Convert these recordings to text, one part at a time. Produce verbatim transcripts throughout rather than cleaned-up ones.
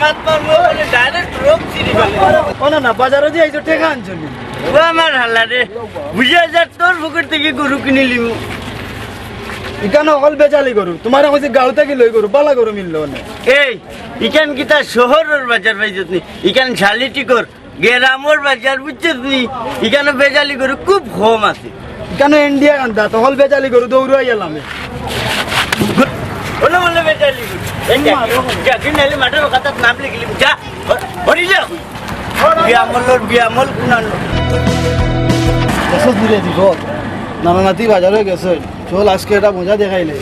মাত মারবো বলে direct রোগ ছিড়ি ফেলে। ও না না, বাজারো যে আইছো, টেকা আনছো নি? ও আমার হালা রে, বুঝা যার তোর পকেট থাকি গরু কিনিলিমু। ইখান অকল বেজালি গরু, তুমারে কইছি গাঁও থাকি লই গরু, বালা গরু মিললো না। এই, ইখান কিতা শহরর বাজার পাইছত নি? ইখান শালিটিকর গেরামর বাজার, বুঝছত নি? ইখানো বেজালি গরু খুব কম আছে। ইখানো ইন্ডিয়া কান্দা, তখন বেজালি গরু দৌড়াই গেলাম। ওলা বলে বেজালি গরু। এই দেখ, দেখ, তুই নাইলে মাঠের কথাত নাম লিখলি, যা, হরি যা। বিয়ামলর বিয়ামল কুনানো। এসব দূরে দিব। নানা নাতি বাজারে গেছে। চল, আজকে এটা মজা দেখাইলে।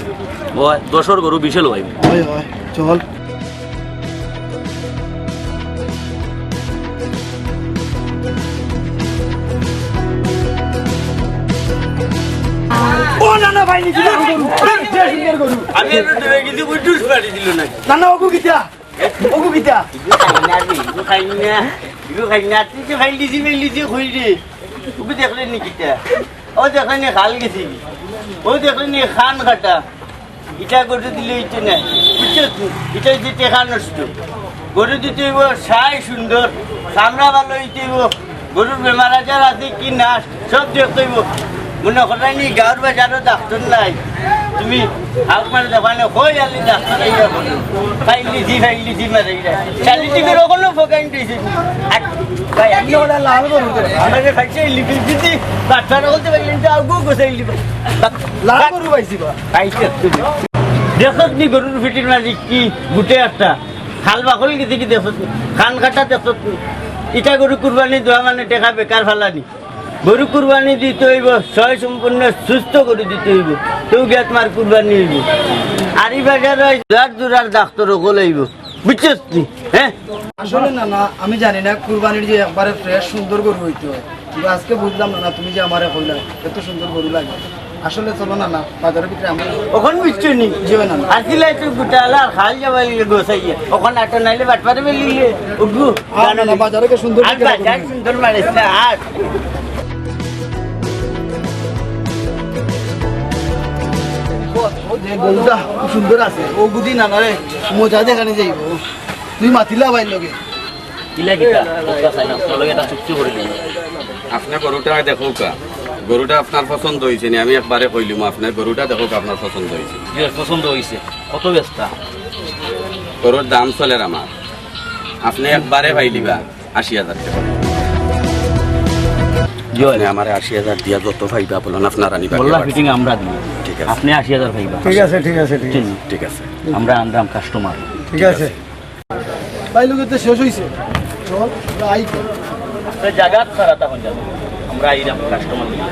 ওই, দশর গরু বিশাল ভাই। ওই, ওই, চল। ও না, না, ভাই, নিচে দেখো গরু। এই, যে সুন্দর গরু। আমি একটু ডরে গেছি, ওই ডুস মারি দিল না। না, না, ওগু কিতা? ওগু কিতা? ইগু খাই না রে, ইগু খাই না, ইগু খাই না। তুই যে খাইলিছি, খাইলিছি, কই রে? ওগু দেখলে নি কিতা? ও দেখলে নি খাল গেছি। ও দেখলে নি খান কাটা। ইটা গরু দিলে অইতো না, বুঝছো নি? ইটা অইছে টেকা নষ্ট। গরু দিতে অইবো সাই সুন্দর, চামড়া ভালা অইতে অইবো। গরুর বেমার আজার আছে কি না, সব দেখতে অইবো। মনে করো নি গাঁওর বাজারো ডাক্তর নাই, তুমি হাউক মারে দেখানো, কই আলি ডাক্তর আইয়া বলো, ফাইল দিছি, ফাইল দিছি মারে। শালি টিভির ওগুলো ফোকাইন দিছি। আর ভাই, আমি ওরা লাল গরু করে। আমারে খাইছে লিখে দিছি, ডাক্তার বলতে পারলেন তো আগু গোসাই লিবা। লাল গরু পাইছি বা। দেখছত নি গরুর ফিটির মাঝে কি গুটে একটা? খাল বাকল গেছে কি দেখছত নি? খান কাটা দেখছত নি? ইটা গরু কুরবানি দেওয়া মানে টেকা বেকার ফালানি। গরু কুরবানি দিতে অইবো, সয় সম্পূর্ণ সুস্থ গরু দিতে অইবো। তেউ গিয়া তুমার কুরবানি অইবো। আর ই বাজারো জোড়ার জোড়ার ডাক্তর অকল আইবো। বুঝছস নি? হ্যাঁ? আসলে না, না, আমি জানি না কুরবানির যে একবারে fresh সুন্দর গরু অইতো অয়। কিন্তু আজকে বুঝলাম না, না, তুমি যে আমারে কইলা, এত সুন্দর গরু লাগে। আসলে চলো না, না, বাজারর ভিতরে আমরা অখন বুঝছো নি? জি অয় না, না। আসলে তুই গুটালা আর খাল যাবাই লিলে গোসাইয়া। অখন আটো নাইলে বাটপারে বেলিলে, উগু। আর না, না, বাজারো কি সুন্দর আর দেখে বাজার রাখো। সুন্দর মারিস না, আর। ও, ও যে গরুটা খুব সুন্দর আছে, ও গুদি নানারে মজা দেখানি যাইবো। তুই মাতিলা ভাইর লগে। কিলা কিতা? ওটা চাই না, তোর লগে এটা চুক্তি করে দিন। আপনে গরুটা দেখউক্কা। গরুটা আপনার পছন্দ অইছে নি? আমি একবারে কইলিমু, আপনে গরুটা দেখউক্কা, আপনার পছন্দ অইছে। জি, পছন্দ অইছে। কত বেচতা? গরুর দাম চলের আমার। আপনে একবারে পাইলিবা আশি হাজার টেকা। জি। আপনে আমারে আশি হাজার দিয়া যত পাইবা বলুন, আপনারা নিবা। মোল্লা ফিটিং আমরা দিমু। ঠিক আছে। আপনে আশি হাজার পাইবা। ঠিক আছে, ঠিক আছে, ঠিক আছে। ঠিক আছে। আমরা আনরাম কাস্টমার। ঠিক আছে। ভাই, লোকে তো শেষ অইছে। চল, আমরা আই তো। তো জায়গা ছাড়া তখন যাবো। আমরা আইরাম কাস্টমার নিয়ে।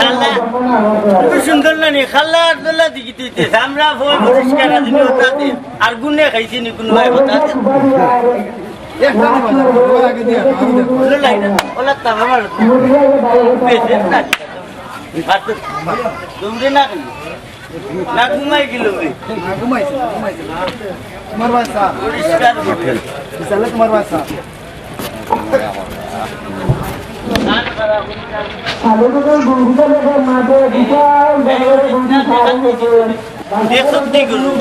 শালা, খুব সুন্দর না নি? খাল্লা আর দোল্লা দিকে দিতে, আমরা ফোন পরিষ্কার আছে নি ওটা দিয়ে। আর গুনে খাইছি নি কোনো ভাই ওটা দিয়ে? একটা নি বাজার, ওর আগে দিয়ে, আমি দেখো। ওলা লাইট, ওলা তার আমার। বেশি না। আর তো দৌড়ে না কেন? না ঘুমাই গেল রে। না, ঘুমাইছে, ঘুমাইছে। তোমার বাচ্চা। পরিষ্কার করতে। বিশালে তোমার বাচ্চা। দেখো কি করবো?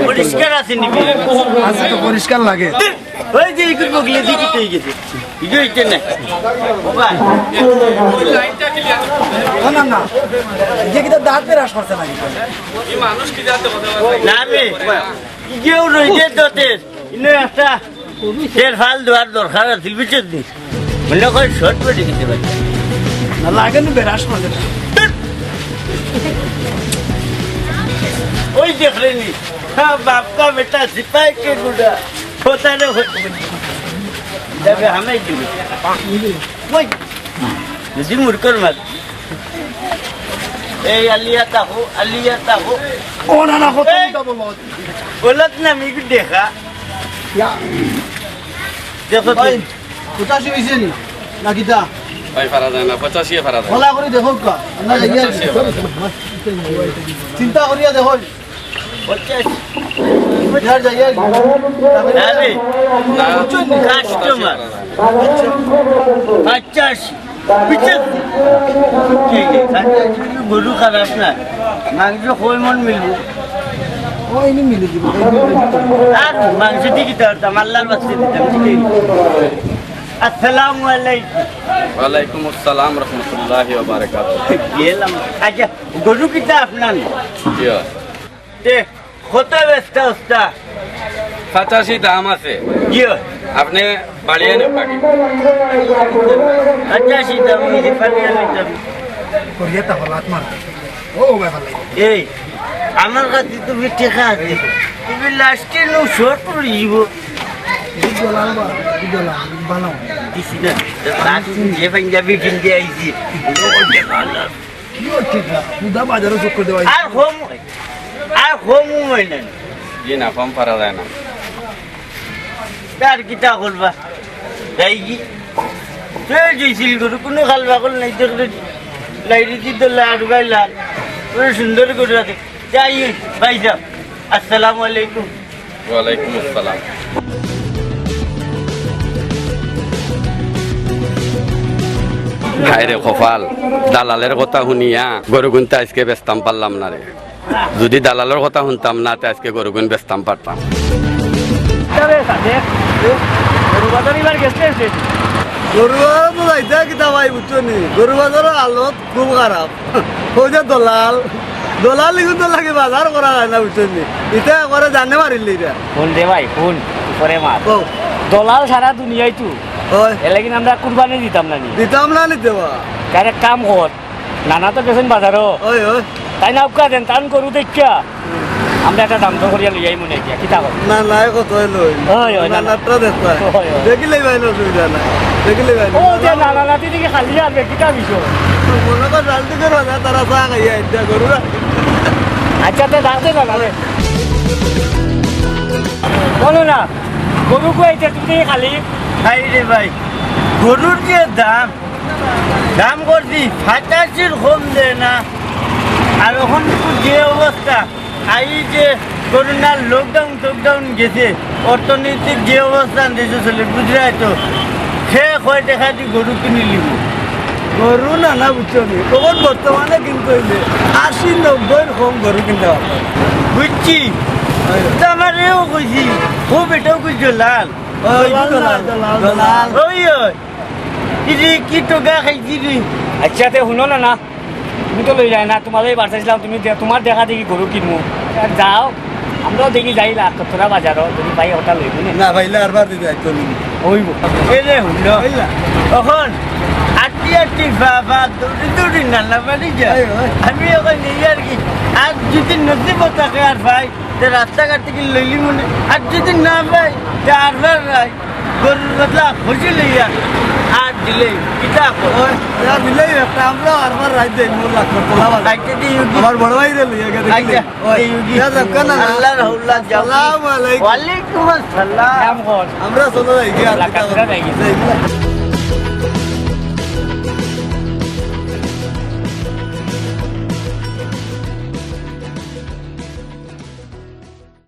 পরিষ্কার আছে নি? আছে তো, পরিষ্কার লাগে। ওই যে ইগুর বগলে দি কিতা অই গেছে? ইগু অইতে না। বাবা। না, না, না। ইগু কিতা দাঁত বেরাস করছে না কিতা? না রে। ইগু রইছে তো তের। ইনো একটা তের ফাল দেওয়ার দরকার আছিল, বুঝছস নি? মনে কয় শর্ট করে দিতে পারি। না, লাগে না, বেরাস করছে না। ওই দেখলে নি? হ্যাঁ, বাপ কা বেটা সিপাই কে গুন্ডা। होता ना हो। যাবে, হামাই দিবে। ওই। যদি মুরকর মার। এই আলিয়া তাকো, আলিয়া তাকো। ও না, না, হতো এই। না, বলো। বলত না, আমি একটু দেখা। ইয়া। দেখো তো। ভাই, কোথা শুয়েছে নি? না কিতা? ভাই, পারা যায় না, পঁচাশি পারা যায় না। ভালা করি দেখো কা, আমরা যাই আর কি। পঁচাশি পারা যায় না। চিন্তা করিয়া দেখো। পঁচাশি। বিহার যাই আর কি। আরে, না, বুঝছো নি? কাস্টমার। পঁচাশি। বুঝছো? ঠিক আছে। গরু খারাপ না, মাংস কয় মন মিলবো? ওই নি মিলে দিব। আর মাংস দিয়ে কিতা করতাম, আল্লাহর বাস্তে দিতাম, ঠিক আছে? আসসালামু আলাইকুম। ওয়ালাইকুম আসসালাম রহমতুল্লাহি ওয়া বারাকাতুহু। গেলাম। আচ্ছা, গরু কিতা আপনার না? জি। তে, কত বেচতা উস্তা? পঁচাশি দাম আছে। জি। আপনি বাড়িয়ে নেন বাকি। পঁচাশি দাম, আমি বাড়িয়ে নিতাম। করিয়ে তা হলাত মার। ও, ও ব্যাপার লাগে। এই, আমার কাছে তুমি টেকা আছে। তুমি লাস্টে নু শর্ট পড়ে দিব। এই দলাল বা, এই দলাল, বানাও। দিছি না। তো লাস্ট যে পাঞ্জাবি কিনতে আইছি। কি হচ্ছে এটা? খুদা বাজারও চক্কর দেওয়া। আর কম, আর কম হয় না। জি না, কম পারা যায় না। আর কিতা করবা? যাই কি? তুই জুইছিল গরু, কোনো খাল বাকল নাই, দেখলে লাইরি দি দোলা আর গাইলা। ওই সুন্দর গরু আছে। যাই, ভাই সাহেব, আসসালামু আলাইকুম। ওয়ালাইকুম আসসালাম। হায় রে কপাল, দালালের কথা শুনিয়া গরু কিনতে আজকে বেচতাম পারলাম না রে। যদি দালালর কথা শুনতাম না, তে আজকে গরুগুন বেচতাম পারতাম। তবে সাথে গরু বাজার এবার গেছে, গেছে। গরু বাজার তো যাইতে কিতা ভাই, বুঝছো নি? গরু বাজারর হালত খুব খারাপ। ওই যে দলাল, দলাল ইগুন তো লাগে বাজার করা যায় না, বুঝছো নি? ইতা করে জানে মারিল ইরা। হুন রে ভাই, হুন, উপরে মার। ও। দলাল সারা দুনিয়ায় তো। ওই। এর লাগি আমরা কুরবানি দিতাম না নি। দিতাম না নি দেওয়া। তার এক কাম কর, নানা তো গেছেন বাজারো। ওই, ওই। তাইন আউক্কা দেন, তান গরু দেখিয়া আমরা একটা দাম দর করিয়া লই আইমু নে গিয়া, কিতা কর? না, না, এ কত হইল? ওই, ওই, না, না। নানাটা দেখতা। ওই, ওই। দেখিলেই ভাই, অসুবিধা নাই। দেখিলেই ভাই। ও, যে নানা নাতি দেখি খালি আর কিতা বিষয়? মনে কর, রাজনীতির বাজার, তারা চা খাইয়া আইতা, গরুরা। আচ্ছা, তে দাঁড়াতে না, দাঁড়াতে। বলো না, গরু কই আইছে, তুমি দেখি খালি? হায় রে ভাই, গরুর যে দাম, দাম করছি, পঁচাশির কম দেয় না। আর এখন তো যে অবস্থা, এই যে করোনার লকডাউন টকডাউন গেছে, অর্থনীতির যে অবস্থা দেশে চলে, বুঝরায় তো, সে কয় টেকা দি গরু কিনি লিব? গরু না, না, বুঝছো নি? তখন বর্তমানে কিন্তু হইলে আশি নব্বইর কম গরু কিনতে পারবো না। বুঝছি। হয়। তো আমার এও কইছি, ও বেটাও কইছো লাল। ওই, ওই, দলাল, দলাল, দলাল। দলাল। ওই, ওই। এই যে কি টোকা খাইছি রে। আচ্ছা, তে শুনো না, না। তুমি তো লই যায় না, তোমার এই বার্তা ছিলাম, তুমি দে-, তোমার দেখা দেখি গরু কিনবো। আর যাও, আমরাও দেখি যাই না, তোরা বাজারও, যদি পাই ওটা লইবো নে। না, পাইলে আরবার দিতে একদম। ওইব। এই রে, শুনো। পাইলা? তখন আটটি আটটি বা, বা, দৌড়ি দৌড়ি নানা বাড়ি যা। ওই, ওই। আমি এখন নেই আর কি। আর যদি নসিব থাকে আর ভাই, তে রাস্তাঘাট থেকে লইলি মনে। আর যদি না পাই, তে আর ভাই, গরুর বদলা খুশি লইয়া আর দিলে, কিতা কর? ওই, তে দিলেই একটা, আমরা আরবার রাইত যাই, মোর লাগতো, তোলা বাজার। আইতে দি ইউগি। আমার বড় ভাই রে লইয়া গেছে, আইতে ওই, দি ইউগি। যা যাক না, না। আল্লাহর হাওলা যাও। আসসালামু আলাইকুম। ওয়ালাইকুম আসসালাম। কাম কর। আমরা চলো যাই, গিয়া আর লাগা কিতা তোরা করবো? যাই। যাই।